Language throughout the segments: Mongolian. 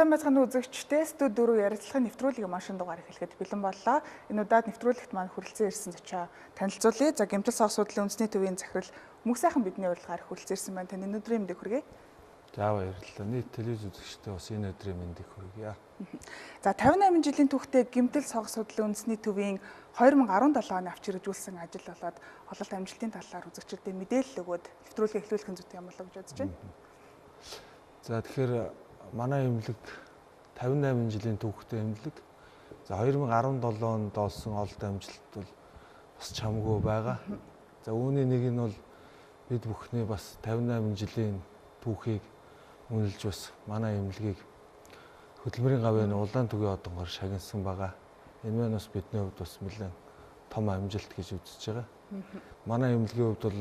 Сайн байцгаана уу үзэгчдээ, студ 4 ярилцлагын нэвтрүүлгийн машин дугаар эхлэхэд бэлэн боллоо. Энэ удаад нэвтрүүлэгт маань хүрэлцэн ирсэн зочоо танилцуулъя. За, гэмтэл согох судлалын үндэсний төвийн захирал Мөнх сайхан бидний урилгаар хүрэлцэн ирсэн байна. Таны энэ өдрийн мэндийг хүргэе. За, баярлалаа. Нийт телевиз үзэгчдээ бас энэ өдрийн мэндийг хүргье. За, 58 жилийн түүхтэй гэмтэл согох судлалын үндэсний төвийн 2017 оны авч хэрэгжүүлсэн ажил болоод ололт амжилтын талаар үзэгчдэд мэдээлэл өгөөд нэвтрүүлгийг эхлүүлэх нь зүйтэй юм болоо гэж бодож байна. За, тэгэхээр манай эмнэлэг 58 жилийн түүхтэй эмнэлэг. За, 2017 онд олсон ололт амжилт бол бас чамгүй байгаа. За, үүний нэг нь бол бид бүхний бас 58 жилийн түүхийг үнэлж бас манай эмнэлгийг хөдөлмөрийн гавьяаны улаан түгийн одонгоор шагнасан байгаа. Энэ маань бас бидний хувьд бас нэлээд том амжилт гэж үзэж байгаа. Манай эмнэлгийн хувьд бол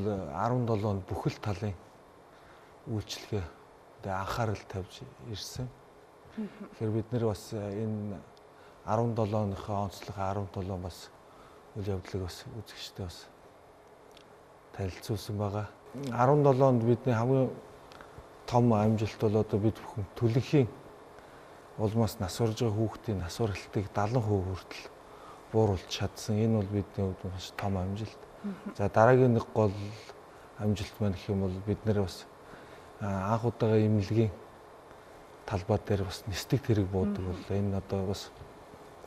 17 онд бүхэл талын үйлчилгээ анхаарал тавьж ирсэн. Тэгэхээр бид нэр бас энэ 17 оныхоо онцлог 17 бас үйл явдлыг бас үзэгчтэй бас танилцуулсан байгаа. 17 онд бидний хамгийн том амжилт бол одоо бид бүхэн төлөнхийн улмаас нас барж байгаа хүүхдийн нас баралтыг 70% хүртэл бууруулж чадсан. Энэ бол бидний хувьд маш том амжилт. За, дараагийн нэг гол амжилт маань гэх юм бол бид нэр бас анх удаага эмнэлгийн талбай дээр бас нисдэг тэрэг буудаг бол энэ одоо бас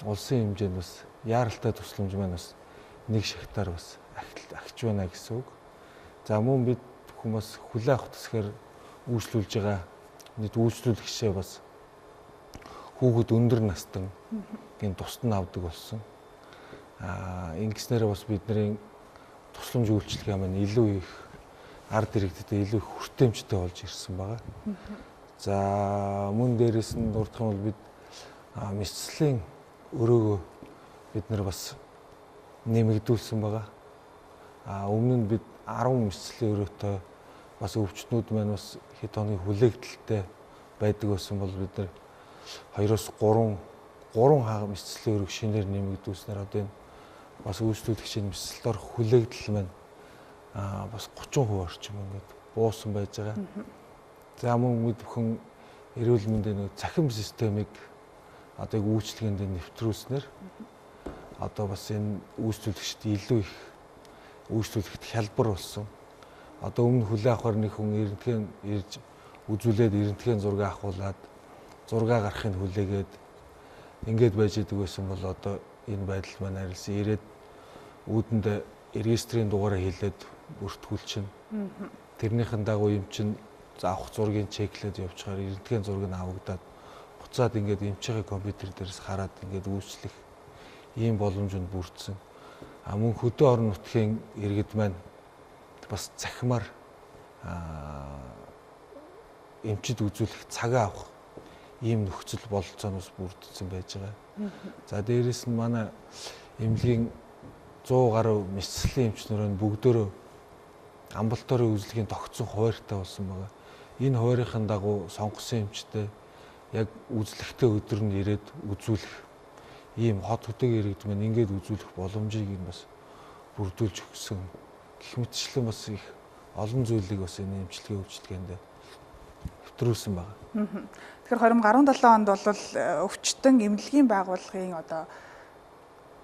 улсын хэмжээнд бас яаралтай тусламж маань бас нэг шагтаар бас ахиж байна гэсэн үг. За, мөн бид бүхэн бас хүлээ авах төсгээр үйлчлүүлж байгаа нийт үйлчлүүлэгчээ бас хүүхэд өндөр настан гин тусад нь авдаг болсон. Ингэснээр бас бидний тусламж үйлчилгээ маань илүү их ард иргэдэд илүү их хүртээмжтэй болж ирсэн байгаа. За, мөн дээрээс нь дурдах юм бол бид мэсцлийн өрөөгөө бид нар бас нэмэгдүүлсэн байгаа. Өмнө нь бид 10 мэсцлийн өрөөтэй бас өвчтнүүд маань бас хэд хоногийн хүлээгдэлтэй байдаг байсан бол бид нар 2-оос 3 хага мэсцлийн өрөөг шинээр нэмэгдүүлснээр одоо энэ бас үйлчлүүлэгчийн мэсцэлд орох хүлээгдэл маань бас 30% орчим ингээд буусан байж байгаа. За, мөн бид бүхэн эрүүл мэндийн нэг цахим системийг одоо яг үйлчилгээнд нэвтрүүлснээр одоо бас энэ үйлчлүүлэгчд илүү их үйлчлүүлэхэд хялбар болсон. Одоо өмнө хүлээ авахар нэг хүн рентген ирж үзүүлээд рентген зураг авахуулаад зураг гарахыг хүлээгээд ингээд байж идэг байсан бол одоо энэ байдал маань арилсан. Ирээд үүдэнд регистрийн дугаараа хэлээд бүртгүүлчин. Тэрнийхэн дагуу юм чинь авах зургийг чеклээд явчихаар рентген зураг нь авагдаад буцаад ингээд эмчийнхээ компьютер дээрээс хараад ингээд үйлчлэх ийм боломжинд бүрдсэн. А мөн хөдөө орон нутгийн иргэд маань бас захимаар эмчид үзүүлэх цагаа авах ийм нөхцөл бололцоонос бүрдсэн байж байгаа. За, дээрээс нь манай эмнэлгийн 100 гаруй мэсцлийн эмч нарын бүгдөө амбулаторийн үзлэгийн тогтсон хуваарьтай болсон байгаа. Энэ хуваарийнхын дагуу сонгосон эмчтэй яг үзлэхтэй өдөр нь ирээд үзүүлэх ийм хот хөдөөгийн иргэд маань ингээд үзүүлэх боломжийг нь бас бүрдүүлж өгсөн. Гэх мэтчлэн бас их олон зүйлийг бас энэ эмчилгээ үйлчилгээнд нэвтрүүлсэн байна. Тэгэхээр 2017 онд бол өвчтөн эмнэлгийн байгууллагын одоо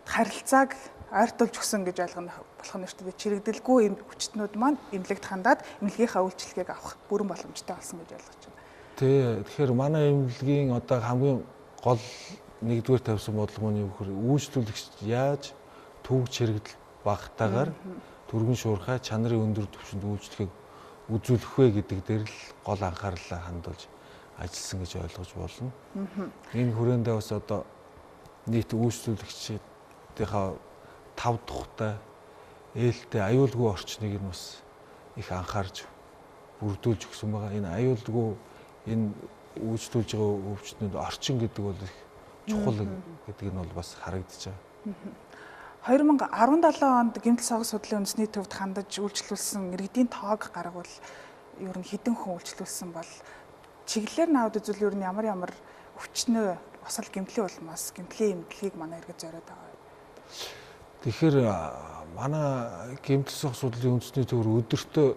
харилцааг ойртуулж өгсөн гэж ойлгох болох нь шүү дээ. Чирэгдэлгүй өвчтнүүд маань эмнэлэгт хандаад эмнэлгийнхаа үйлчилгээг авах бүрэн боломжтой болсон гэж ойлгож байна. Тий, тэгэхээр манай эмнэлгийн одоо хамгийн гол нэгдүгээр тавьсан бодлого маань юу гэхээр үйлчлүүлэгч яаж төвөг чирэгдэл багтаагаар түргэн шуурхай чанарын өндөр түвшинд үйлчлэгийг үзүүлэх вэ гэдэг дээр л гол анхаарлаа хандуулж ажилласан гэж ойлгож болно. Энэ хүрээндээ бас одоо нийт үйлчлүүлэгчдийнхаа тав тухтай ээлтэй аюулгүй орчныг нь бас их анхаарч бүрдүүлж өгсөн байгаа. Энэ аюулгүй энэ үйлчлүүлж байгаа өвчтнүүд орчин гэдэг бол их чухал гэдэг нь бол бас харагдаж байгаа. 2017 онд гэмтэл согох судлалын үндэсний төвд хандаж үйлчлүүлсэн иргэдийн тоог гаргавал ер нь хэдэн хүн үйлчлүүлсэн бол чиглэлээр нь аваад үзвэл ер нь ямар ямар өвчнөө осол гэмтлийн улмаас гэмтлийн эмнэлгийг манай иргэд зориод байгаа. Тэгэхээр манай гэмтэл согох судлалын үндэсний төвөр өдөртөө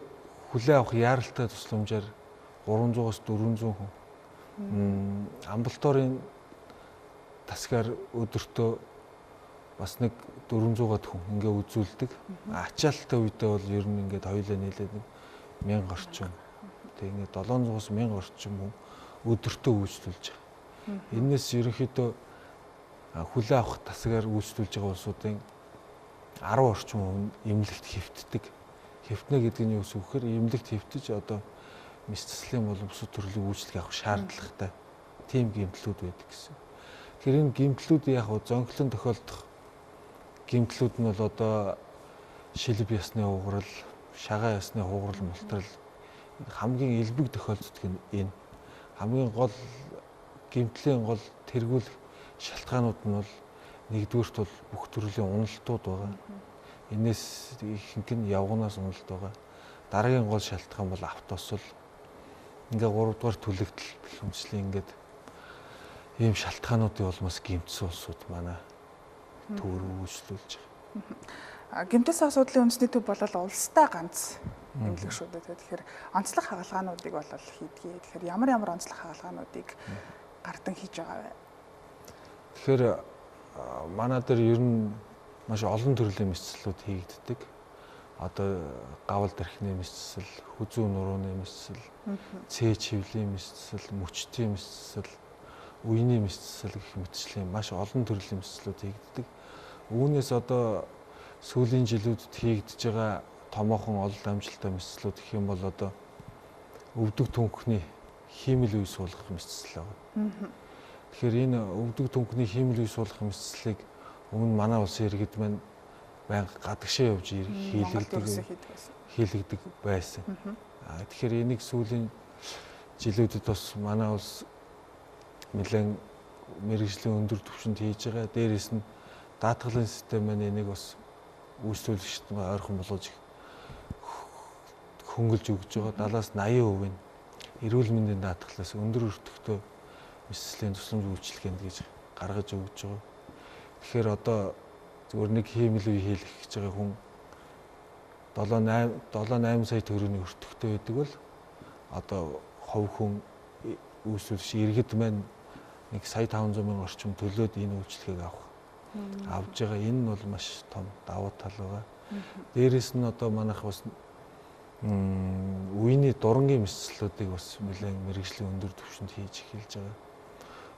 хүлээ авах яаралтай тусламжаар 300-аас 400 хүн Амбулаторийн тасгаар өдөртөө бас нэг 400-аад хүн ингээ үзүүлдэг. Ачаалттай үедээ бол ер нь ингээд хоёулаа нийлээд 1000 орчим. Тэг ингээд 700-аас 1000 орчим хүн өдөртөө үйлчлүүлж байгаа. Энээс ерөнхийдөө хүлээ авах тасгаар үйлчлүүлж байгаа улсуудын 10 орчим хүн эмнэлэгт хэвтдэг. Хэвтнэ гэдэг нь юу гэсэн үг гэхээр эмнэлэгт хэвтэж одоо мэс заслын болон бусад төрлийн үйлчлэг авах шаардлагатай тийм гэмтлүүд байдаг гэсэн. Тэгэхээр энэ гэмтлүүд яг зонхлон тохиолдох гэмтлүүд нь бол одоо шилб ясны хугарал, шагаа ясны хугарал, мултрал хамгийн элбэг тохиолддог нь энэ. Хамгийн гол гэмтлийн гол тэргүүлэх шалтгаанууд нь бол нэгдүгээрт бол бүх төрлийн уналтууд байгаа. Энээс ихэнх нь явганаас уналт байгаа. Дараагийн гол шалтгаан бол автосол. Ингээ 3 дугаар түлэгдэл гэх мэтчлийн ингээд ийм шалтгаануудын улмаас гэмтсэн улсууд манай төвөр үйлчлүүлж байгаа. Гэмтэл асуудлын үндэсний төв бол улстай ганц эмнэлэг шүү дээ. Тэгэхээр онцлог хагалгаануудыг бол хийдгээ. Тэгэхээр ямар ямар онцлог хагалгаануудыг гардан хийж байгаа вэ? Тэгэхээр манай дээр ер нь маш олон төрлийн мэсцлүүд хийгддэг. Одоо гавал дархины мэсцэл, хүзүү нурууны мэсцэл, цээ чивлийн мэсцэл, мөчтийн мэсцэл, үений мэсцэл гэх мэтчлийн маш олон төрлийн мэсцлүүд хийгддэг. Үүнээс одоо сүүлийн жилүүдэд хийгдэж байгаа томоохон олон амжилттай мэсцлүүд гэх юм бол одоо өвдөг түнхний хиймэл үе суулгах мэсцэл байна. Тэгэхээр энэ өвдөг түнхний хиймэл үе суулгах мэсцлийг өмнө манай улсын иргэд маань байнга гадагшаа явж хийлэгдэг байсан. Тэгэхээр энийг сүүлийн жилүүдэд бас манай улс нэлээд мэргэжлийн өндөр түвшинд хийж байгаа. Дээрээс нь даатгалын систем маань энийг бас үйлчлүүлэгчид ойрхон болгож хөнгөлж өгч байгаа. 70-аас 80% нь эрүүл мэндийн даатгалаас өндөр өртөгтэй мэсцлийн тусламж үйлчилгээнд гэж гаргаж өгч байгаа. Тэгэхээр одоо зүгээр нэг хиймэл үе хийлгэх гэж байгаа хүн 7 8 сая төгрөгийн өртөгтэй байдаг бол одоо хов хүн үйлчлүүлэгч иргэд маань 1 сая 500 мянга орчим төлөөд энэ үйлчилгээг авч байгаа. Энэ нь бол маш том давуу тал байгаа. Дээрээс нь одоо манайх бас үений дурангийн мэсцлүүдийг бас нэлээд мэргэжлийн өндөр түвшинд хийж эхэлж байгаа.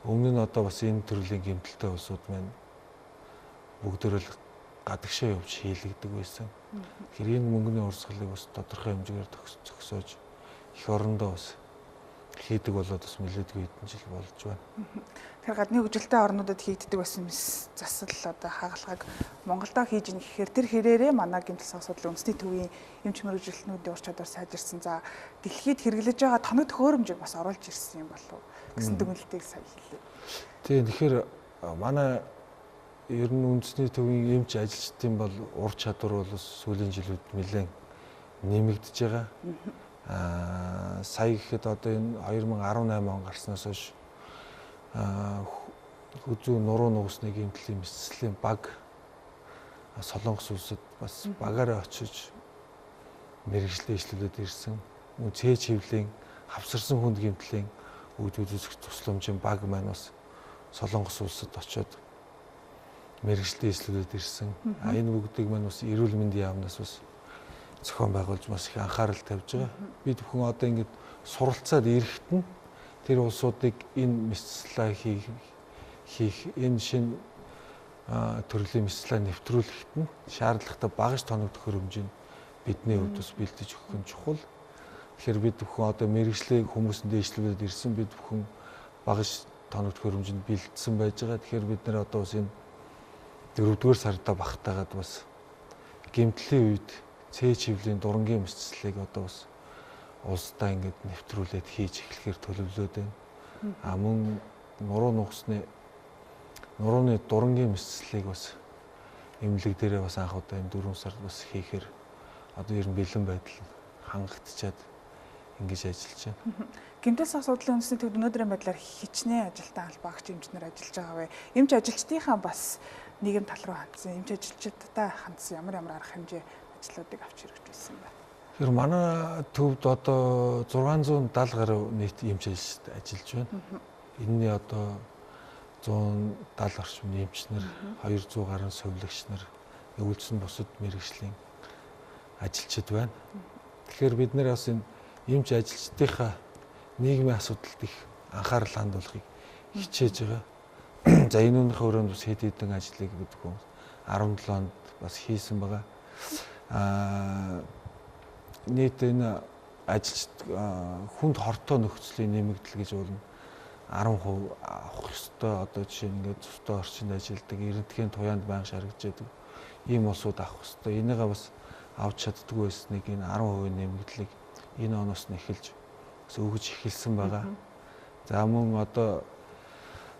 Өмнө нь одоо бас энэ төрлийн гэмтэлтэй улсууд маань бүгдөө л гадагшаа явж хийлэгдэг байсан. Тэгэхээр энэ мөнгөний урсгалыг бас тодорхой хэмжээгээр зогсоож эх орондоо бас хийдэг болоод бас нэлээдгүй хэдэн жил болж байна. Тэгэхээр гадны хөгжилтэй орнуудад хийгддэг байсан мэс засал одоо хагалгааг Монголдо хийж ийн гэхээр тэр хэрээрээ манай гэмтэл асуудлын үндэсний төвийн эмч мэргэжилтнүүдийн ур чадвар сайжирсан. За дэлхийд хэрэглэж байгаа тоног төхөөрөмжийг бас оруулж ирсэн юм болов гэсэн дүгнэлтийг сая хэллээ. Тийм, тэгэхээр манай ер нь үндэсний төвийн эмч ажилчдын бол ур чадвар бол сүүлийн жилүүд нэлээд нэмэгдэж байгаа. Сая гэхэд одоо энэ 2018 он гарснаас хойш хүзүү нуруу нугасны гэмтлийн мэсцлийн баг Солонгос улсад бас багаараа очиж мэргэжлээ ишлүүлээд ирсэн. Мөн цээ чивлийн хавсарсан хүнд гэмтлийн үд үзүүлэх тусламжийн баг маань бас Солонгос улсад очиод мэргэжлээ ишлүүлээд ирсэн. Энэ бүгдийг маань бас эрүүл мэндийн яамнаас бас зохион байгуулж маш их анхаарал тавьж байгаа. Бид бүхэн одоо ингэж суралцаад ирэхэд нь тэр улсуудыг энэ мэсцлээ хийх энэ шинэ төрлийн мэсцлээ нэвтрүүлэхэд нь шаардлагатай багаж тоног төхөөрөмжийг бидний хувьд бас бэлдэж өгөх нь чухал. Тэгэхээр бид бүхэн одоо мэргэжлээ хүмүүст дээшлүүлээд ирсэн, бид бүхэн багаж тоног төхөөрөмжинд бэлдсэн байж байгаа. Тэгэхээр бид нэр одоо бас энэ 4-р сарда багтаагаад бас гэмтлийн үед цээ чивлийн дурангийн мэсцлийг одоо бас улсдаа ингээд нэвтрүүлээд хийж эхлэхээр төлөвлөөд байна. А мөн нуруу нугасны нурууны дурангийн мэсцлийг бас эмнэлэг дээрээ бас анх удаа энэ 4 сард бас хийхээр одоо ер нь бэлэн байдал нь хангагдчихэд ингэж ажиллаж байна. Гэмтэл асуудлын үндэсний төвд өнөөдрийн байдлаар хичнээн ажилтан албаагч эмчнэр ажиллаж байгаа вэ? Эмч ажилчдынхаа бас нийгэм тал руу хандсан, эмч ажилчдаа хандсан ямар ямар арга хэмжээ ажлуудыг авч хэрэгжүүлсэн байна? Тэгэхээр манай төвд одоо 670 гаруй нийт эмч ажилчид ажиллаж байна. Энэний одоо 170 орчим эмч нар, 200 гаруй сувилагч нар, өвөлдсөн бусад мэргэжлийн ажилчид байна. Тэгэхээр бид нэр бас энэ эмч ажилчдынхаа нийгмийн асуудалд их анхаарал хандуулахыг хичээж байгаа. За энэ үүнийхээ өрөөнд бас хэд хэдэн ажлыг бид хүн 17 онд бас хийсэн байгаа. Нийт энэ ажилчид хүнд хортой нөхцөлийн нэмэгдэл гэж болно. 10% авах ёстой, одоо жишээ нь ингээд цустай орчинд ажилладаг, эрентхийн туяанд байнга шаргаж яадаг ийм улсууд авах ёстой. Энийгээ бас авч чаддгүй байсныг энэ 10% нэмэгдлийг энэ оноос нь эхэлж бас өгөж эхэлсэн байгаа. За мөн одоо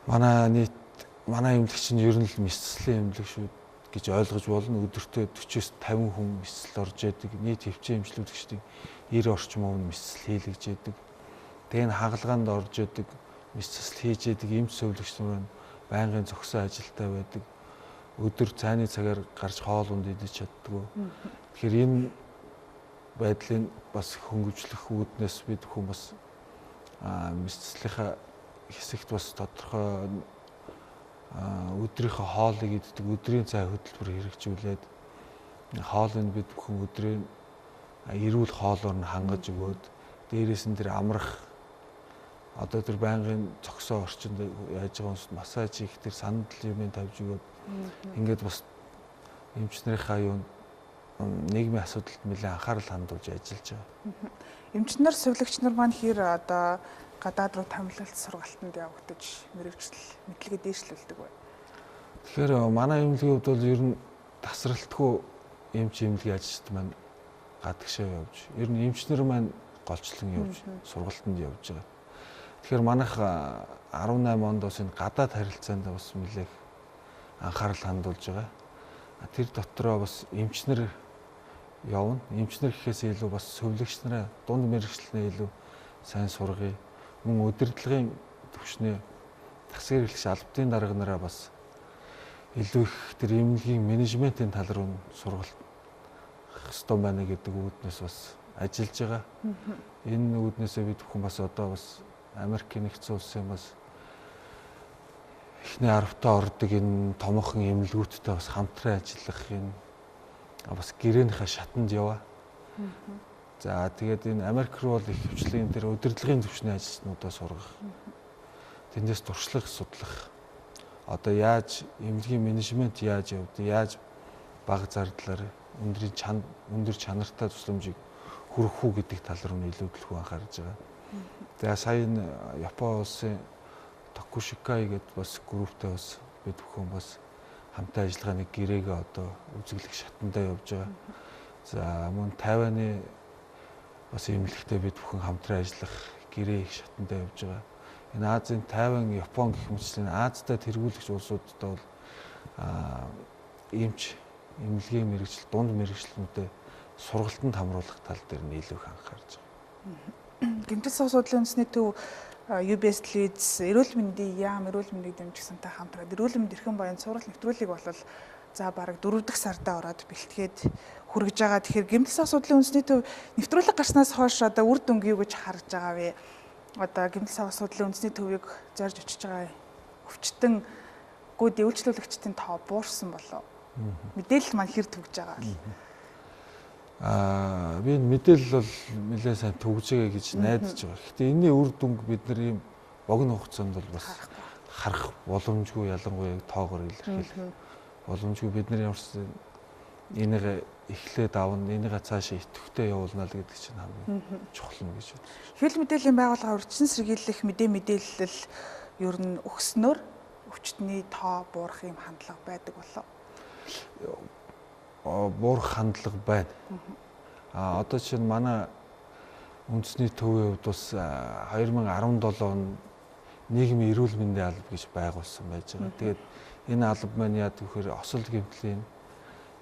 манай нийт манай эмнэлэг чинь ер нь л мэсцлийн эмнэлэг шүү гэж ойлгож болно. Өдөртөө 40-с 50 хүн мэсцэл орж яадаг. Нийт хөвчийн эмчлүүлэгчдийн 90 орчим хувь нь мэсцэл хийлгэж яадаг. Тэгээ энэ хагалгаанд орж яадаг, мэсцэл хийж яадаг эмч сувилагч нар байнгын зогсоо ажилтаа байдаг. Өдөр цайны цагаар гарч хоол унд идэж чаддгүй. Тэгэхээр энэ байдлыг бас хөнгөвжлөх үүднээс бид хүн бас мэсцлийнхаа хэсэгт бас тодорхой өдрийнхөө хоолыг иддэг, өдрийн цай хөтөлбөр хэрэгжүүлээд хоолыг бид бүхэн өдрийн эрүүл хоолоор нь хангаж өгөөд, дээрээс нь тэр амрах одоо тэр байнгын зогсоо орчинд яаж байгаа юмс массаж хийх тэр сандал юмыг тавьж өгөөд ингээд бас эмч нарынхаа юу нийгмийн асуудалд нэлээд анхаарал хандуулж ажиллаж байгаа. Эмч нар, сувилагч нар маань хэр одоо гадаад руу томилолт сургалтанд явагдаж мэрэгжил мэдлэгээ дээшлүүлдэг вэ? Тэгэхээр манай эмнэлгийн хувьд бол ер нь тасралтгүй эмч эмнэлгийн ажилчид маань гадагшаа явж, ер нь эмч нар маань голчлон явж сургалтанд явж байгаа. Тэгэхээр манайх 18 онд бас энэ гадаад харилцаанд бас нэлээх анхаарал хандуулж байгаа. Тэр дотроо бас эмч нар явна. Эмч нар гэхээс илүү бас сувилагч нараа дунд мэргэжлэнээ илүү сайн сургая. Мөн удирдлагын түвшнээ засгийн хэрэглэгч албатын дарга нараа бас илүү их тэр эмнэлгийн менежментийн тал руу сургалт ёстой байна гэдэг үүднээс бас ажиллаж байгаа. Энэ үүднээсээ бид бүхэн бас одоо бас Америкийн нэгдсэн улсын бас эхний 10-таа ордог энэ томоохон эмнэлгүүдтэй бас хамтран ажиллах энэ бас гэрээнийхээ шатанд яваа. За тэгээд энэ Америк руу бол их хвчлэн тэр удирдлагын түвшний ажилтнуудаа сургах. Тэндээс туршлага судлах. Одоо яаж эмнэлгийн менежмент яаж явдаг, яаж бага зардлаар өндөр чанартай тусламжийг хүргэх үү гэдэг тал руу нь илүү төлхөө анхаарч байгаа. За сая энэ Япон улсын Токушикай гэдэг бас групптэй бас бид бүхэн бас хамтын ажиллагааны гэрээгээ одоо үзэглэх шатандаа явж байгаа. За мөн Тайваны бас эмнэлэгтээ бид бүхэн хамтран ажиллах гэрээ их шатандаа явж байгаа. Энэ Азийн Тайван, Япон гэх мэтчлэн Азтай тэргүүлэгч улсуудтай бол эмч, эмнэлгийн мэргэжил, дунд мэргэжлүүдээ сургалтанд хамруулах тал дээр нь илүү их анхаарч байгаа. Гэмтэл судлалын үндэсний төв UBS Leeds эрүүл мэндийн яам, эрүүл мэндийг дэмжих сантай хамтраад эрүүл мэнд эрхэм баян сурал нэвтрүүлгийг бол за бараг 4 дахь сардаа ороод бэлтгээд хүргэж байгаа. Тэгэхээр гэмтэл судлалын үндэсний төв нэвтрүүлэг гарснаас хойш одоо үр дүнг юу гэж харж байгаа вэ? Одоо гэмтэл судлалын үндэсний төвийг зорж очиж байгаа өвчтөн гүд үйлчлүүлэгчдийн тоо буурсан болов. Мэдээлэл маань хэр түгж байгаа вэ? Би энэ мэдээлэл бол нэлээд сайн түгж байгаа гэж найдаж байгаа. Гэхдээ энэний үр дүнг бид нар ийм богино хугацаанд бол бас харах боломжгүй, ялангуяа тоогоор илэрхийлэх боломжгүй. Бид нар ямар ч энийг эхлээд авна, энийгээ цаашаа идэвхтэй явуулна л гэдэг чинь хамгийн чухал нь гэж бодсон. Хэвлэл мэдээллийн байгууллага урьдчилан сэргийлэх мэдээлэл ер нь өгснөөр өвчтний тоо буурах юм хандлага байдаг болов? Буурах хандлага байна. Одоо чинь манай үндэсний төвийн хувьд бас 2017 он нийгмийн эрүүл мэндийн алба гэж байгуулсан байж байгаа. Тэгээд энэ алба маань яадаг вэхээр осол гэмтлийн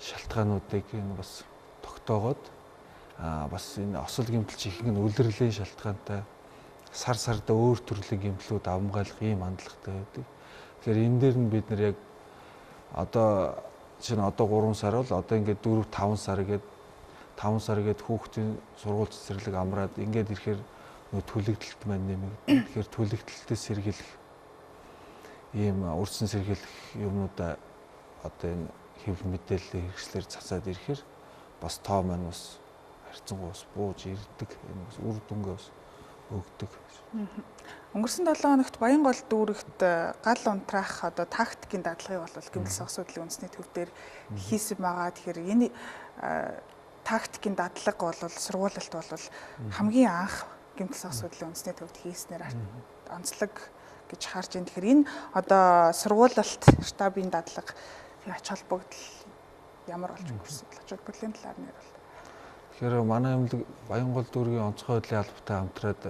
шалтгаануудыг энэ бас тогтоогоод бас энэ осол гэмтэл чихэн нь үлрэлийн шалтгаантай сар сардаа өөр төрлийн гэмтлүүд авамгайлах ийм хандлагатай байдаг. Тэгэхээр энэ дээр нь бид нар яг одоо чинь одоо 3 сар бол одоо ингээд 4 5 сар гээд 5 сар гээд хүүхдийн сургууль цэцэрлэг амраад ингээд ирэхээр нөгөө түлэгдэлт маань нэмэгдэнэ. Тэгэхээр түлэгдэлтээс сэргийлэх ийм урьдчилан сэргийлэх юмнуудаа одоо энэ хэвлэл мэдээллийн хэрэгслээр цацаад ирэхээр бас тоо маань бас харьцангуй бас бууж ирдэг. Энэ бас үр дүнгээ бас өгдөг. Өнгөрсөн 7 хоногт Баянгол дүүрэгт гал унтраах одоо тактикийн дадлагыг бол гэмтэл сах судлалын үндэсний төв дээр хийсэн байгаа. Тэгэхээр энэ тактикийн дадлага бол сургуулилт бол хамгийн анх гэмтэл сах судлалын үндэсний төвд хийснээр онцлог гэж харж байна. Тэгэхээр энэ одоо сургуулилт штабын дадлага ач холбогдол ямар болж өнгөрсөн бэ? Ач холбогдлын талаар нэр бол. Тэгэхээр манай эмнэлэг Баянгол дүүргийн онцгой байдлын албатай хамтраад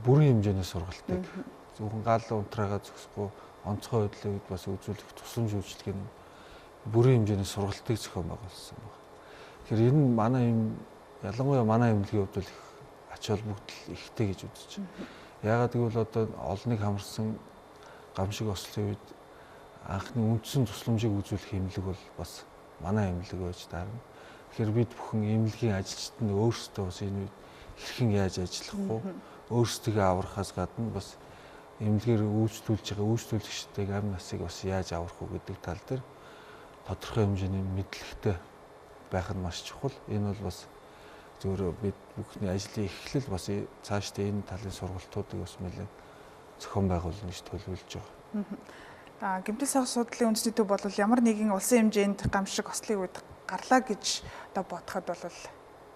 бүрэн хэмжээний сургалтыг зөвхөн гал унтраагаа зогсохгүй онцгой байдлын үед бас үзүүлэх тусламж үйлчилгээний бүрэн хэмжээний сургалтыг зохион байгуулсан байна. Тэгэхээр энэ манай юм ялангуяа манай эмнэлгийн хувьд бол их ач холбогдол ихтэй гэж үзэж байна. Яагаад гэвэл одоо олныг хамарсан гамшиг ослын үед анхны үндсэн тусламжийг үзүүлэх эмнэлэг бол бас манай эмнэлэг байж таарна. Тэгэхээр бид бүхэн эмнэлгийн ажилчид нь өөрсдөө бас энэ үед хэрхэн яаж ажиллах вэ? Өөрсдийгөө аврахаас гадна бас эмнэлгээр үйлчлүүлж байгаа үйлчлүүлэгчдийг амь насыг бас яаж аврах вэ гэдэг тал дээр тодорхой хэмжээний мэдлэгтэй байх нь маш чухал. Энэ бол бас зөвхөн бид бүхний ажлын эхлэл бас цаашдаа энэ талын сургалтуудыг бас нэлээд зохион байгуулна гэж төлөвлөж байгаа. Гэмтэл сах судлалын үндэсний төв бол ямар нэгэн улсын хэмжээнд гамшиг ослын үед гарлаа гэж одоо бодоход бол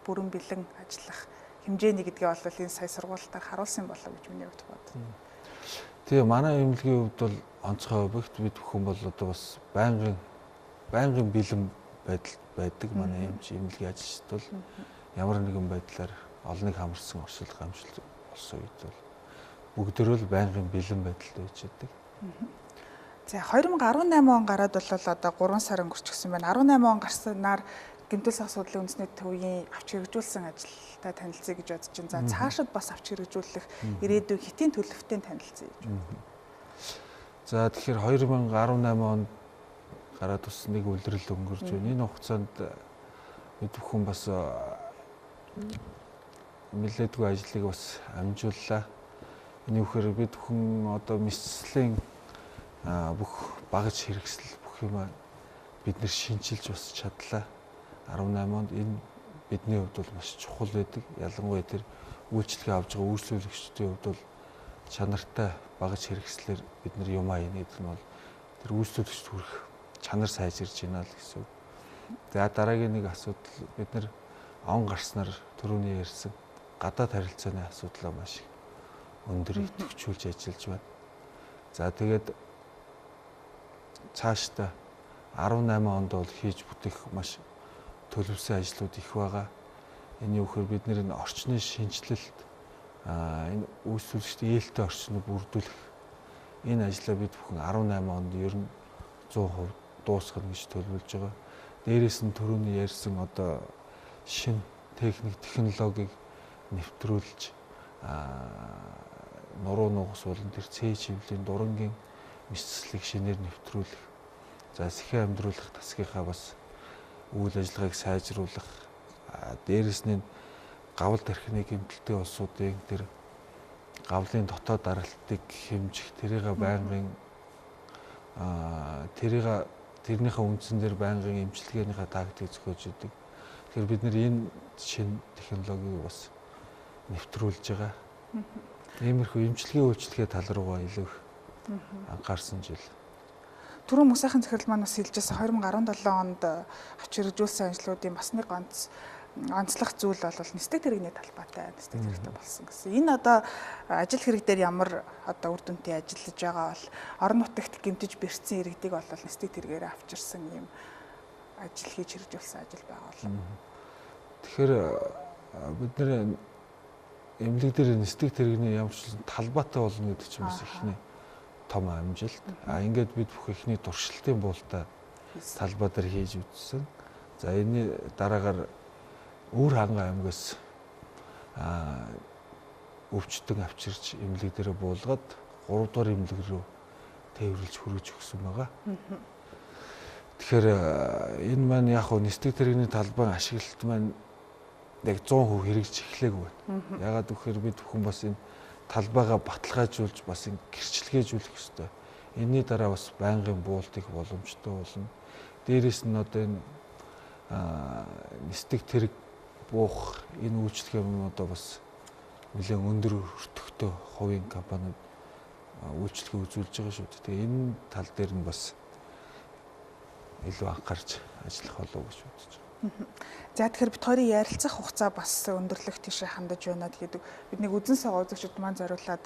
бүрэн бэлэн ажиллах хэмжээний гэдгээ бол энэ сая сургуультаар харуулсан болов гэж миний хувьд бодно. Тэгээ манай эмнэлгийн хувьд бол онцгой объект бид бүхэн бол одоо бас байнгын бэлэн байдал байдаг. Манай эмч эмнэлгийн ажилчид бол ямар нэгэн байдлаар олныг хамарсан оршил гамшил болсон үед бол бүгдөө л байнгын бэлэн байдалд байж байдаг. За 2018 он гараад бол одоо 3 сар өнгөрчихсөн байна. 18 он гарснаар гэмтэл сах судлалын үндэсний төвийн авч хэрэгжүүлсэн ажилтай танилцъя гэж бодож байна. За цаашид бас авч хэрэгжүүлэх ирээдүйн хэтийн төлөвтэй танилцъя гэж байна. За тэгэхээр 2018 онд гараад бас нэг үлрэл өнгөрч байна. Энэ хугацаанд бид бүхэн бас нэлээдгүй ажлыг бас амжууллаа. Энэ үхээр бид бүхэн одоо мэсцлийн бүх багаж хэрэгсэл бүх юм бид нэр шинчилж бас чадлаа. 18 онд энэ бидний хувьд бол маш чухал байдаг. Ялангуяа тэр үйлчилгээ авж байгаа үйлчлүүлэгчдийн хувьд бол чанартай багаж хэрэгслээр бид нар юм аяна гэдэг нь бол тэр үйлчлүүлэгчд хүрэх чанар сайжирж байна л гэсэн үг. За дараагийн нэг асуудал бид нар он гарснаар түрүүний ярьсан гадаад харилцааны асуудлаа маш их өндөр идэвхжүүлж ажиллаж байна. За тэгээд цаашдаа 18 онд бол хийж бүтээх маш төлөвлөсөн ажлууд их байгаа. Энэ үхээр бид нэр энэ орчны шинэчлэлт энэ үйлчлүүлэгчдийн ээлтэй орчныг бүрдүүлэх энэ ажлаа бид бүхэн 18 онд ер нь 100% дуусгана гэж төлөвлөж байгаа. Дээрээс нь түрүүний ярьсан одоо шинэ техник технологиг нэвтрүүлж нуруу нугас болон тэр цээ чивлийн дурангийн мэсцлэг шинээр нэвтрүүлэх. За сэхээ амьдруулах тасгийнхаа бас үйл ажиллагааг сайжруулах, дээрэс нь гавл тархины гэмтэлтэй улсуудын тэр гавлын дотоод даралтыг хэмжих, тэрийг байнгын тэрнийхээ үндсэн дээр байнгын эмчилгээнийхээ тактик зохиож идэг. Тэгэхээр бид нэр энэ шинэ технологиг бас нэвтрүүлж байгаа. Иймэрхүү эмчилгээ үйлчилгээ тал руугаа илүү их анхаарсан жил. Түрүүн мөн сайхан захирал маань бас хэлжсэн 2017 онд авч хэрэгжүүлсэн ажлуудын бас нэг онцлог зүйл бол нисдэг тэрэгний талбайтай нисдэг тэрэгтэй болсон гэсэн. Энэ одоо ажил хэрэг дээр ямар одоо үр дүнтэй ажиллаж байгаа бол орон нутагт гэмтэж бэрцсэн иргэдийг бол нисдэг тэргээр авчирсан юм ажил хийж хэрэгжүүлсэн ажил байгаа бол. Тэгэхээр бид нэр эмнэлэг дээр нисдэг тэрэгний ямар ч талбайтай болно гэдэг чинь бас ихний том амжилт. Ингээд бид бүх ихний туршилтын буултаа талбай дээр хийж үзсэн. За энэний дараагаар Өвөр хангай аймгаас өвчтөн авчирч эмнэлэг дээрээ буулгаад 3 дугаар эмнэлэг рүү тээвэрлж хүргэж өгсөн байгаа. Тэгэхээр энэ маань яг хөө нисдэг тэрэгний талбайн ашиглалт маань яг 100% хэрэгжиж эхлээгүй байна. Ягаад гэвэл бид бүхэн бас энэ талбайгаа баталгаажуулж бас энэ гэрчлэгээжүүлэх ёстой. Энэний дараа бас байнгын буулт их боломжтой болно. Дээрээс нь одоо энэ нисдэг тэрэг буух энэ үйлчлэг юмнуудаа бас нэлээд өндөр өртөгтэй хувийн компаниуд үйлчлэгээ үзүүлж байгаа шүү дээ. Тэгээ энэ тал дээр нь бас илүү анхаарч ажиллах болов уу гэж бодож байна. За тэгэхээр бид хоёрын ярилцах хугацаа бас өндөрлөх тийшээ хандаж байна. Тэгээд бид нэг үзэн сага үзэгчид маань зориулаад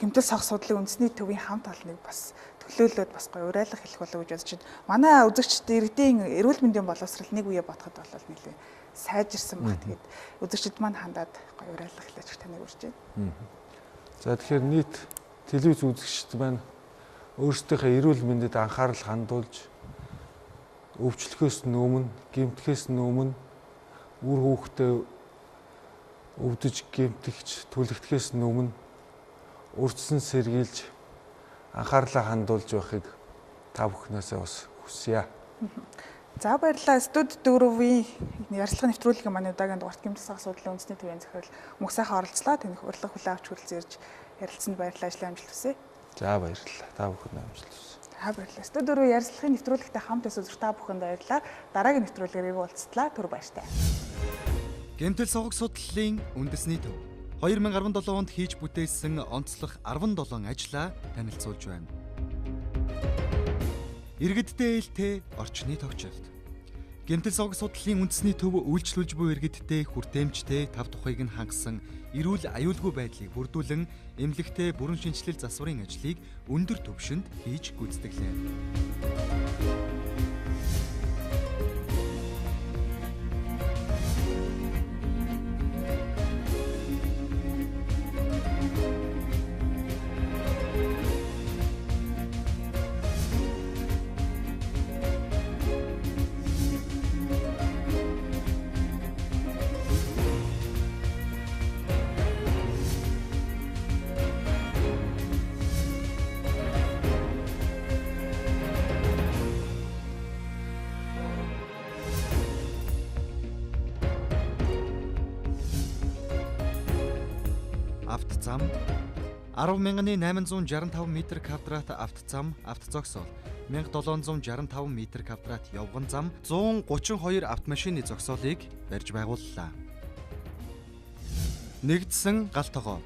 гэмтэл сог судлалын үндэсний төвийн хамт олонныг бас төлөөлөөд бас гоё уриалга хэлэх болов гэж бодож байна. Манай үзэгчид иргэдийн эрүүл мэндийн боловсрол нэг үе бодоход бол нэлээ сайжирсан баг. Тэгээд үзэгчид маань хандаад гоё уриалга хэлээч таныг урьж байна. За тэгэхээр нийт телевиз үзэгчид маань өөрсдийнхээ эрүүл мэндэд анхаарал хандуулж өвчлөхөөс өмнө, гэмтэхээс өмнө үр хүүхдээ өвдөж гэмтгч түлэгдэхээс өмнө урьдчилан сэргийлж анхаарлаа хандуулж байхыг та бүхнээсээ бас хүсье. За баярлалаа. Студ 4-ийн ярилцлага нэвтрүүлгийн манай удаагийн дугаарт гэмтэл саг судлалын үндэсний төвийн захирал мөнх сайхан оролцлоо. Тэнэх урилга хүлээн авч хүрэлцэн ирж ярилцсанд баярлалаа. Ажлын амжилт хүсье. За баярлалаа. Та бүхэнд амжилт хүсье. За баярлалаа. Студ 4 ярилцлагын нэвтрүүлэгтэй хамт байсан үзэгч та бүхэнд баярлалаа. Дараагийн нэвтрүүлгээр иргэн уулзтлаа. Түр баяртай. Гэмтэл сог судлалын үндэсний төв 2017 онд хийж бүтээсэн онцлог 17 ажлаа танилцуулж байна. Иргэдтэй ээлтэй орчны тогтчлолт. Гэмтэл сог судлалын үндэсний төв үйлчлүүлж буй иргэдтэй хүртээмжтэй тав тухайг нь хангасан эрүүл аюулгүй байдлыг бүрдүүлэн эмнэлэгтээ бүрэн шинэчлэл засварын ажлыг өндөр түвшинд хийж гүйцэтгэлээ. Автозам 10,865 метр квадрат автозам, автозогсоол 1765 метр квадрат явган зам, 132 автомашины зогсоолыг барьж байгууллаа. Нэгдсэн гал тогоо.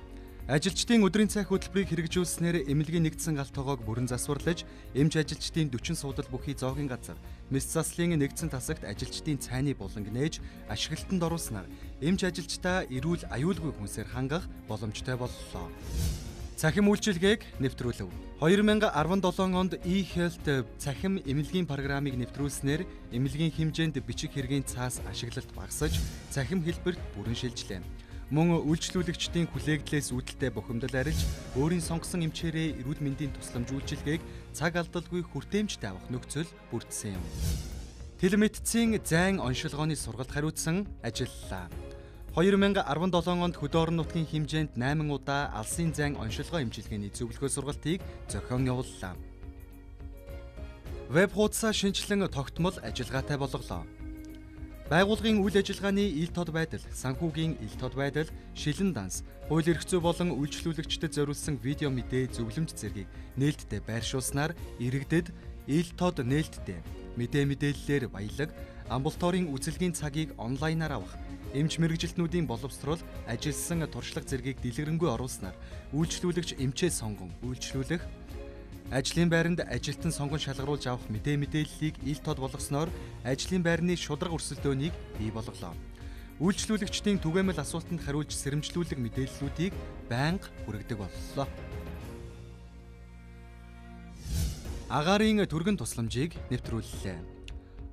Ажилчдын өдрийн цай хөтөлбөрийг хэрэгжүүлснээр эмнэлгийн нэгдсэн гал тогоог бүрэн засварлаж, эмч ажилчдын 40 суудал бүхий зоогийн газар, мэс заслын нэгдсэн тасагт ажилчдын цайны буланг нээж ашиглалтанд оруулснаар эмч ажилчдаа эрүүл аюулгүй хүнсээр хангах боломжтой боллоо. Цахим үйлчилгээг нэвтрүүлэв. 2017 онд e-health цахим эмнэлгийн программыг нэвтрүүлснээр эмнэлгийн хэмжээнд бичиг хэргийн цаас ашиглалт багасж, цахим хэлбэрт бүрэн шилжлээ. Мөн үйлчлүүлэгчдийн хүлээгдлээс үүдэлтэй бухимдал арилж, өөрийн сонгосон эмчээрээ эрүүл мэндийн тусламж үйлчилгээг цаг алдалгүй хүртээмжтэй авах нөхцөл бүрдсэн юм. Телемедицийн зайн оншилгооны сургалт хариуцсан ажиллалаа. 2017 онд хөдөө орон нутгийн хэмжээнд 8 удаа алсын зайн оншилгоо эмчилгээний зөвлөгөө сургалтыг зохион явууллаа. Веб хуудасаа шинэчлэн тогтмол ажиллагаатай болголоо. Байгууллагын үйл ажиллагааны ил тод байдал, санхүүгийн ил тод байдал, шилэн данс, хууль эрх зүй болон үйлчлүүлэгчдэд зориулсан видео мэдээ зөвлөмж зэргийг нээлттэй байршуулснаар иргэдэд ил тод нээлттэй мэдээ мэдээллээр баялаг, амбулаторийн үзэлгийн цагийг онлайнаар авах, эмч мэргэжилтнүүдийн боловсрол, ажилласан туршлага зэргийг дэлгэрэнгүй оруулснаар үйлчлүүлэгч эмчээ сонгон үйлчлүүлэх, ажлын байранд ажилтан сонгон шалгаруулж авах мэдээ мэдээллийг ил тод болгосноор ажлын байрны шударга өрсөлдөөнийг бий болголоо. Үйлчлүүлэгчдийн түгээмэл асуултанд хариулж сэрэмжлүүлэг мэдээллүүдийг байнга хүргэдэг боллоо. Агаарын түргэн тусламжийг нэвтрүүллээ.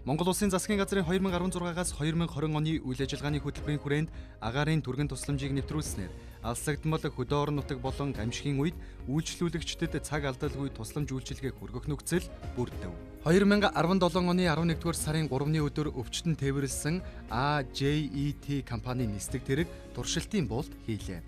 Монгол Улсын засгийн газрын 2016-аас 2020 оны үйл ажиллагааны хөтөлбөрийн хүрээнд агаарын түргэн тусламжийг нэвтрүүлснээр алсагдмал хөдөө орон нутаг болон гамшигын үед үйлчлүүлэгчдэд цаг алдалгүй тусламж үйлчилгээг хүргэх нөхцөл бүрдэв. 2017 оны 11-р сарын 3-ны өдөр өвчтөн тээвэрлсэн AJET компани нисдэг тэрэг туршилтын буулт хийлээ.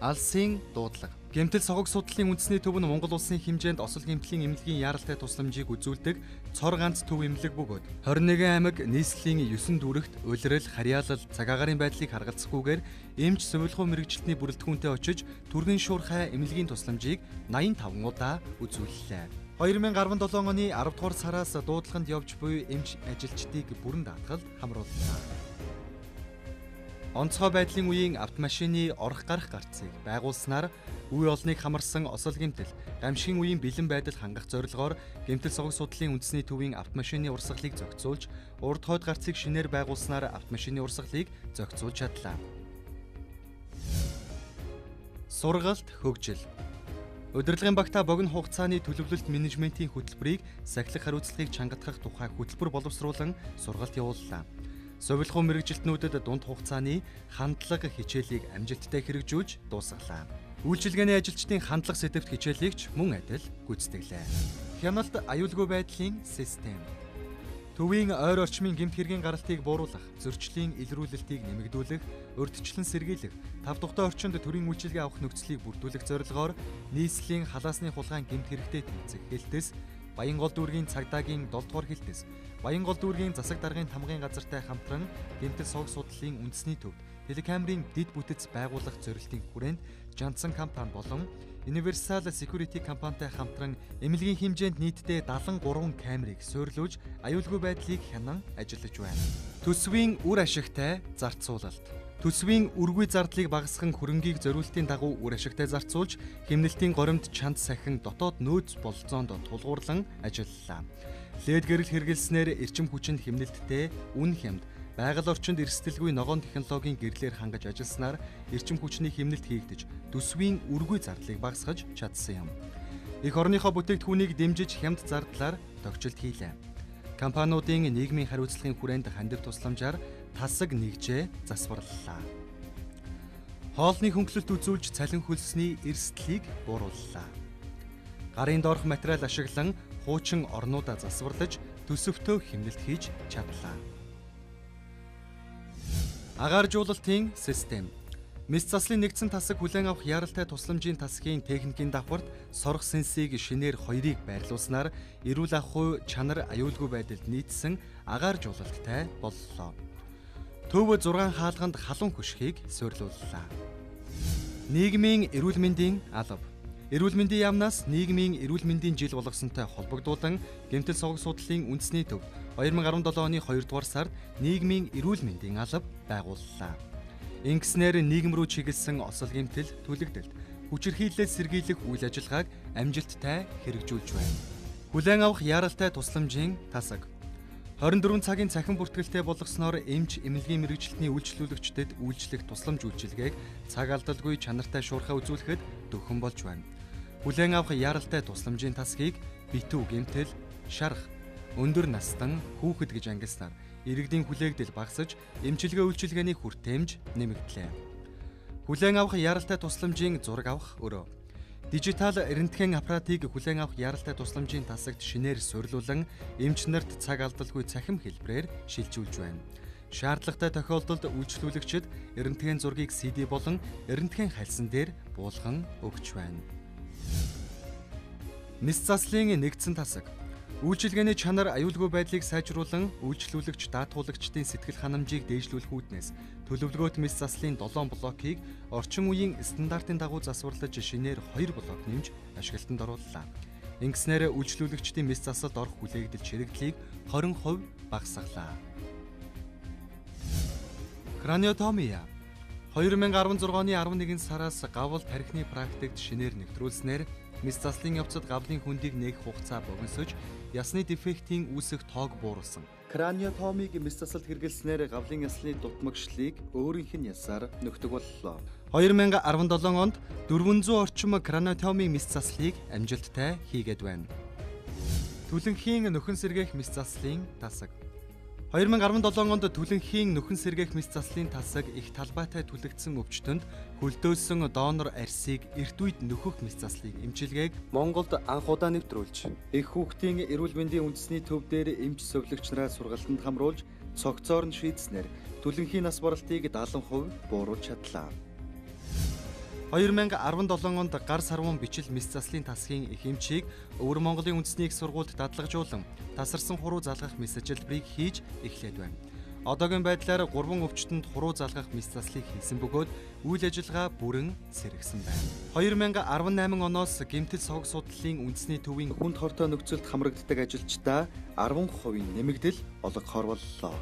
Алсын дуудлага. Гэмтэл согог судлалын үндэсний төв нь Монгол улсын хэмжээнд осол гэмтлийн эмнэлгийн яаралтай тусламжийг үзүүлдэг цор ганц төв эмнэлэг бөгөөд 21 аймаг нийслэлийн 9 дүүрэгт улирал, харьяалал, цаг агаарын байдлыг харгалзахгүйгээр эмч сувилахуй мэргэжилтний бүрэлдэхүүнтэй очиж түргэн шуурхай эмнэлгийн тусламжийг 85 удаа үзүүллээ. 2017 оны 10 дугаар сараас дуудлаганд явж буй эмч ажилчдыг бүрэн даатгалд хамрууллаа. Онцгой байдлын үеийн автомашины орох гарах гарцыг байгуулснаар үе олныг хамарсан осол гэмтэл, гамшигын үеийн бэлэн байдал хангах зорилгоор гэмтэл согог судлалын үндэсний төвийн автомашины урсгалыг зохицуулж, урд хойд гарцыг шинээр байгуулснаар автомашины урсгалыг зохицуулж чадлаа. Сургалт хөгжил. Удирдлагын багтаа богино хугацааны төлөвлөлт менежментийн хөтөлбөрийг сахилах хариуцлагыг чангатгах тухай хөтөлбөр боловсруулан сургалт явууллаа. Сувилахуй мэргэжилтнүүдэд дунд хугацааны хандлага хичээлийг амжилттай хэрэгжүүлж дуусгалаа. Үйлчилгээний ажилчдын хандлага сэдэвт хичээлийг ч мөн адил гүйцэтгэлээ. Хяналт аюулгүй байдлын систем. Төвийн ойр орчмын гэмт хэргийн гаралтыг бууруулах, зөрчлийн илрүүлэлтийг нэмэгдүүлэх, урьдчилан сэргийлэх, тав тухтай орчинд төрийн үйлчилгээ авах нөхцөлийг бүрдүүлэх зорилгоор нийслэлийн халаасны хулгайн гэмт хэрэгтэй тэмцэх хэлтэс, Баянгол дүүргийн цагдаагийн 7 дугаар хэлтэс, Баянгол дүүргийн засаг даргын тамгын газартай хамтран гэмтэл сог судлалын үндэсний төвд телекамерын дэд бүтэц байгуулах зорилтын хүрээнд Johnson компани болон Universal Security компанитай хамтран эмнэлгийн хэмжээнд нийтдээ 73 камерыг суйрлуулж аюулгүй байдлыг хянан ажиллаж байна. Төсвийн үр ашигтай зарцуулалт. Төсвийн үргүй зардлыг багасган хөрөнгийг зориултын дагуу үр ашигтай зарцуулж хэмнэлтийн горимд чанд сахин дотоод нөөц бололцоонд тулгуурлан ажиллалаа. Лед гэрэл хэрэглэснээр эрчим хүчинд хэмнэлттэй үн хямд байгаль орчинд эрсдэлгүй ногоон технологийн гэрлээр хангаж ажилласнаар эрчим хүчний хэмнэлт хийгдэж төсвийн үргүй зардлыг багасгаж чадсан юм. Эх орныхоо бүтээгдэхүүнийг дэмжиж хямд зардлаар тохижилт хийлээ. Компаниудын нийгмийн хариуцлагын хүрээнд хандив тусламжаар тасаг нэгжээ засварлалаа. Хоолны хөнгөлөлт үзүүлж цалин хөлсний эрсдлийг буурууллаа. Гарын доорх материал ашиглан хуучин орнуудаа засварлаж төсөвтөө хэмнэлт хийж чадлаа. Агааржуулалтын систем. Мэс заслын нэгдсэн тасаг хүлээн авах яаралтай тусламжийн тасгийн техникийн давхарт сорох сенсийг шинээр 2-ыг байрлуулснаар эрүүл ахуй чанар аюулгүй байдалд нийцсэн агааржуулалттай боллоо. Төв 6 хаалганд халуун хөшгийг суйрлууллаа. Нийгмийн эрүүл мэндийн алба. Эрүүл мэндийн яамнаас нийгмийн эрүүл мэндийн жил болгосонтой холбогдуулан гэмтэл согог судлалын үндэсний төв 2017 оны 2 дугаар сард нийгмийн эрүүл мэндийн алба байгууллаа. Ингэснээр нийгэм рүү чиглэсэн осол гэмтэл, түлэгдэлт, хүчирхийлэлээс сэргийлэх үйл ажиллагааг амжилттай хэрэгжүүлж байна. Хүлээн авах яаралтай тусламжийн тасаг. 24 цагийн цахим бүртгэлтэй болгосноор эмч эмнэлгийн мэргэжилтний үйлчлүүлэгчдэд үйлчлэх тусламж үйлчилгээг цаг алдалгүй чанартай шуурхай үзүүлэхэд дөхөн болж байна. Хүлээн авах яаралтай тусламжийн тасгийг битүү гэмтэл, шарх, өндөр настан, хүүхэд гэж ангилснаар иргэдийн хүлээгдэл багасж, эмчилгээ үйлчилгээний хүртээмж нэмэгдлээ. Хүлээн авах яаралтай тусламжийн зураг авах өрөө. Дижитал рентген аппаратыг хүлээн авах яаралтай тусламжийн тасагт шинээр суйрлуулан эмч нарт цаг алдалгүй цахим хэлбэрээр шилжүүлж байна. Шаардлагатай тохиолдолд үйлчлүүлэгчид рентген зургийг CD болон рентген хальсан дээр буулган өгч байна. Мэс заслын нэгдсэн тасаг. Үйлчилгээний чанар аюулгүй байдлыг сайжруулан үйлчлүүлэгч даатгуулагчдын сэтгэл ханамжийг дээшлүүлэх үүднээс төлөвлөгөөт мэс заслын 7 блокийг орчин үеийн стандартын дагуу засварлаж шинээр 2 блок нэмж ашиглалтанд орууллаа. Ингэснээр үйлчлүүлэгчдийн мэс заслалд орох хүлээгдэл чирэгдлийг 20% багасгалаа. Краниотомия. 2016 оны 11 сараас гавл тархины практикт шинээр нэвтрүүлснээр мэс заслын явцад гавлын хөндийг нээх хугацаа богиносож ясны дефектийн үүсэх тоог бууруулсан. Краниотомиг мэс заслалд хэрэглэснээр гавлын ясны дутмагшлыг өөрийнх нь ясаар нөхдөг боллоо. 2017 онд 400 орчим краниотомийн мэс заслыг амжилттай хийгээд байна. Түлэнхийн нөхөн сэргээх мэс заслын тасаг. 2017 онд түлэнхийн нөхөн сэргээх мэс заслын тасаг их талбайтай түлэгдсэн өвчтөнд хөлдөөсөн донор арьсыг эрт үед нөхөх мэс заслыг эмчилгээг Монголд анх удаа нэвтрүүлж, эх хүүхдийн эрүүл мэндийн үндэсний төв дээр эмч сувилагч нараа сургалтанд хамруулж цогцоор нь шийдснээр түлэнхийн нас баралтыг 70% бууруулж чадлаа. 2017 онд гар сарван бичил мэс заслын тасгийн их эмчийг Өвөр Монголын үндэсний их сургуульд дадлагжуулан тасарсан хуруу залгах мэс ажилбарыг хийж эхлээд байна. Одоогийн байдлаар 3 өвчтөнд хуруу залгах мэс заслыг хийсэн бөгөөд үйл ажиллагаа бүрэн сэргэсэн байна. 2018 оноос гэмтэл сог судлалын үндэсний төвийн хүнд хортой нөхцөлд хамрагддаг ажилчдаа 10% нэмэгдэл олгохоор боллоо.